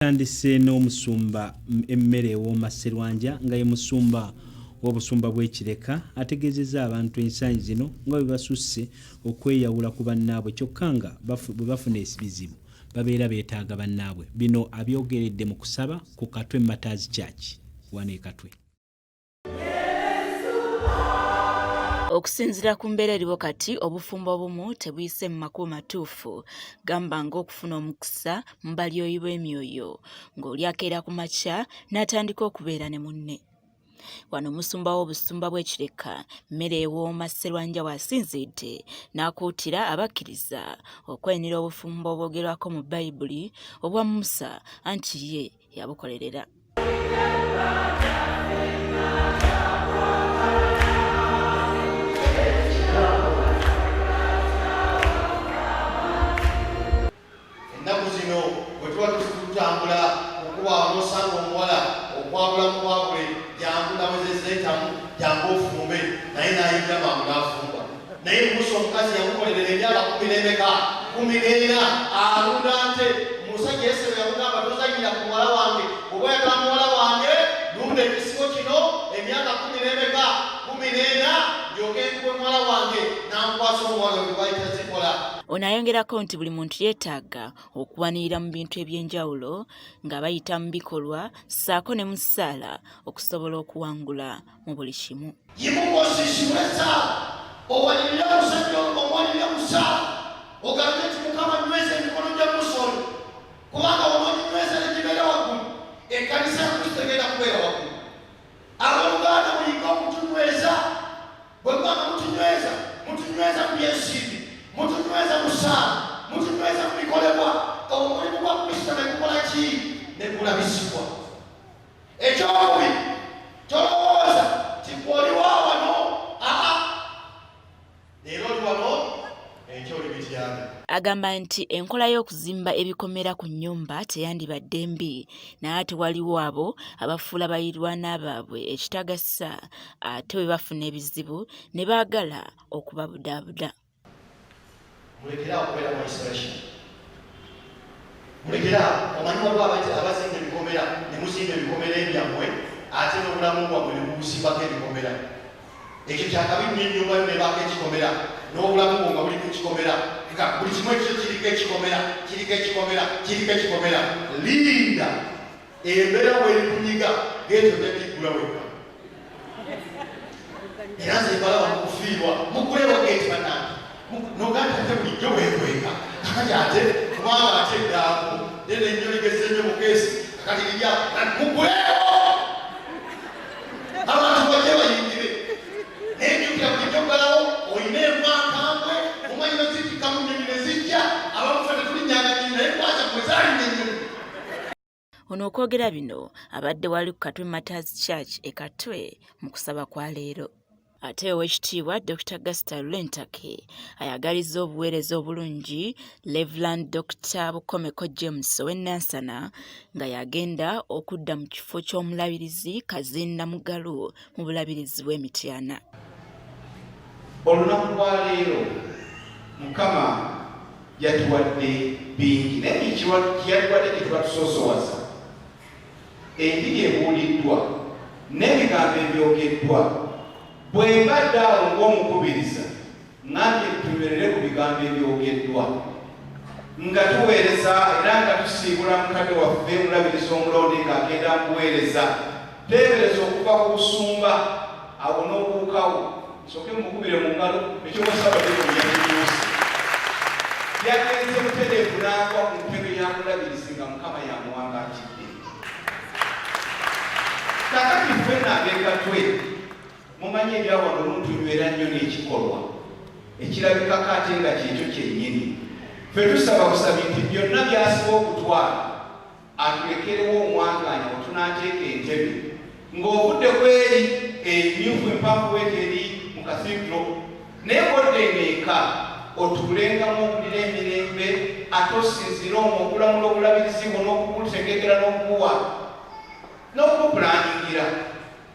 Tutandise n'omusumba Emmere Ewooma Sserwanja nga ye musumba w'obusumba bw'e Kireka ategeezezza abantu ensangi zino nga bwe basusse okweyawula ku bannaabwe kyokka nga bwe bafuna ebizibu babeera beetaaga bannaabwe. Bino abyogeredde mu kusaba ku Katwe Martyrs Church wano e Katwe. Okusinziira ku mbeera eriwo kati, obufumbo obumu tebuyise mu makubo matuufu gamba ng'okufuna omukisa mu balyoyi b'emyoyo ng'oli akeera ku makya n'atandika okubeera ne munne. Wano omusumba w'obusumba bw'e Kireka, Mmere Ewooma Sserwanja w'asinziidde n'akuutira abakkiriza okwenira obufumbo obwogerwako mu Bayibuli obwa Musa anti ye yabukolerera. Ennaku zino bwe tuba tutambula okuba nosanga omuwala okwabula mukwabule jangu nawezezza entamu jangu ofumbe naye nayingira mangu nafumba naye Musa omukazi yamukolerera emyaka kumi n'emeka 14 alunda nte Musajja Yesero yamugamba tozanyira ku muwala wange oba oyagala muwala wange lunda ekisibo kino emyaka kumi n'emeka 14 ndyoke nkuwe muwala wange nankwasa omuwala oyo bayita zikola. Ono ayongerako nti buli muntu yeetaaga okuwanirira mu bintu eby'enjawulo nga bayita mu bikolwa ssaako ne mu ssaala okusobola okuwangula mu buli kimu. Yimuka osiisimule essaala owanirire omusajja omuwanirire mu ssaala ogambe nti Mukama nyweza emikono gya Musa oyo kubanga w'onooginyweza ne gibeera waggulu ekkanisa ya Kristo egenda kubeera waggulu. Abooluganda muyige okutunyweza. Bwe muba nga mutunyweza, mutunyweza mu by'ensimbi, mutunyweza mu ssaala, mutunyweza mu bikolebwa, omulimu gwa Kristo ne gukola ki? Ne gulabisibwa. Ekyokubiri, tolowooza nti gwe oli wa wano. Aa, leero oli wano, enkya oli Mityana. Agamba nti enkola y'okuzimba ebikomera ku nnyumba teyandibadde mbi naye ate waliwo abo abafuula balirwana baabwe ekitagasa ate bwe bafuna ebizibu ne baagala okubabudaabuda. Mulekere awo okubeera mu isolation. Mulekere awo. Omanyi waliwo abazimba ebikomera ne muzimba ebikomera ebyammwe ate n'obulamu bwammwe ne mubusimbako ebikomera. Ekyo kyakabi nnyo ennyumba yo nebaako ekikomera n'obulamu bwo nga buli ku kikomera nga buli kimu ekikyo kiriko ekikomera kiriko ekikomera kiriko ekikomera. Linda embeera bwerikunyiga geeti ojja giggula wekka. Era nze mbalaba mukufiirwa mugulewo geeti bannange nogamba ate bulijjo weekweka kakati ate kubanga ate eddaako nene ennyo ligeze nnyo mu keesi kakati lirya mugulewo abantu bajje bayingire naye jjukira bulijjo ggalawo olina embwa nkambwe omanyi nozitikka mu nnyonyi ne zijja abamu ffe tetulinnyanga nnyonyi naye embwa zammwe zalinnya ennyonyi. Ono okwogera bino abadde wali ku Katwe Martyrs Church e Katwe mu kusaba kwa leero. Ate Oweekitiibwa Dokita Gaster Lulentake ayagalizza obuweereza obulungi Rev. Dokita Bukomeko James ow'e Nansana nga y'agenda okudda mu kifo ky'omulabirizi Kazinda Mugalu mu bulabirizi bw'e Mityana. Olunaku lwa leero Mukama yatuwadde bingi naye buli kyeyatuwadde kye tuba tusoosowaza. Enjiri ebuuliddwa n'ebigambo ebyogeddwa. Bwe mbadde awo ng'omukubiriza ŋŋambye tunywerere ku bigambo ebyogeddwa nga tuweereza era nga tusiibula mukadde waffe omulabirizi omulonde ng'agenda mu buweereza. Teebereza okuva ku busumba awo n'obuukawo. Nsooke mukubire mu ngalo eky'obwassaabadiikoni yakimyuse. Yagenze butereevu n'agwa ku ntebe ya mulabirizi nga Mukama y'amuwangaatidde. Kaakati ffenna ab'e Katwe mumanyi ebya wano olumu tunywera nnyo n'ekikolwa ekirabikako ate nga kyekyo kyennyini. Ffe tusaba busabi nti byonna by'asiba okutwala atulekerewo omwagaanya we tunaateeka entebe ng'ovudde ku eri emyufu empanvu bw'eti eri mu Cathedral naye bw'odda eno eka otuulengamu owulire emirembe ate osinziire omwo okulamula obulabirizi bwo n'okubutegekera n'okubuwa n'okubupulaaningira.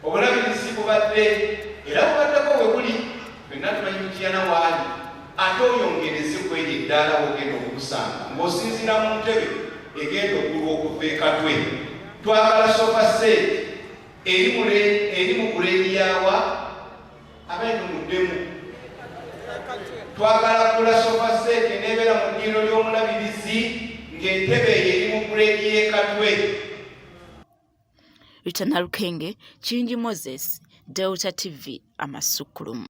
Obulabirizi bubadde era bubaddeko we buli, ffenna tumanyi Mityana waali ate oyongereze ku eryo eddaala w'ogenda okubusanga ng'osinziira mu ntebe. Egenda okugulwa okuva e Katwe. Twagala sofa set eri mu grade yawa abaine muddemu. Twagala kugula sofa set eneebeera mu ddiiro ly'omulabirizi ng'entebe eyo eri mu grade y'e Katwe. Rita Nalukenge, Kingi Moses, Delta TV, Amasukkulumu.